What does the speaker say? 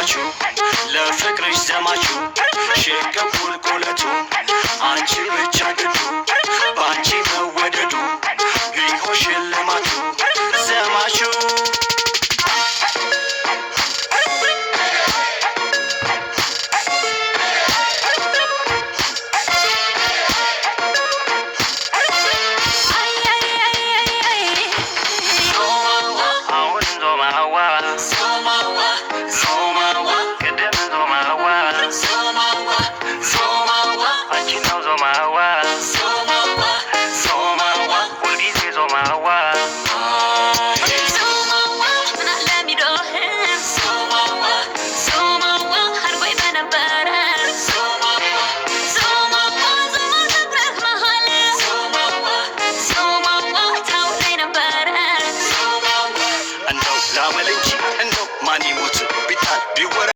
ዘማቹ፣ ለፍቅርሽ ዘማቹ፣ ሽቅብ ቁልቁለቱ አንቺ ብቻ ግዱ፣ በአንቺ መወደዱ ቢሆን ሽልማቱ ዘማቹ። አሁን ዞማዋ፣ ዞማዋ፣ ቅድም ዞማዋ፣ ዞማዋ፣ አንቺ ነው ዞማዋ፣ ዞማዋ፣ ሁልጊዜ ዞማዋ። ዞማዋ ምን አለ ሚዶህ፣ ዞማዋ አርጎኝ በነበረ፣ ዞማዋ ዞማ ፀጉርህ መሀል፣ ዞማዋ ታውለኝ ነበረ። እንደው ላመል እንጂ እንደው ማን ይሞት ቢጣል ቢወረ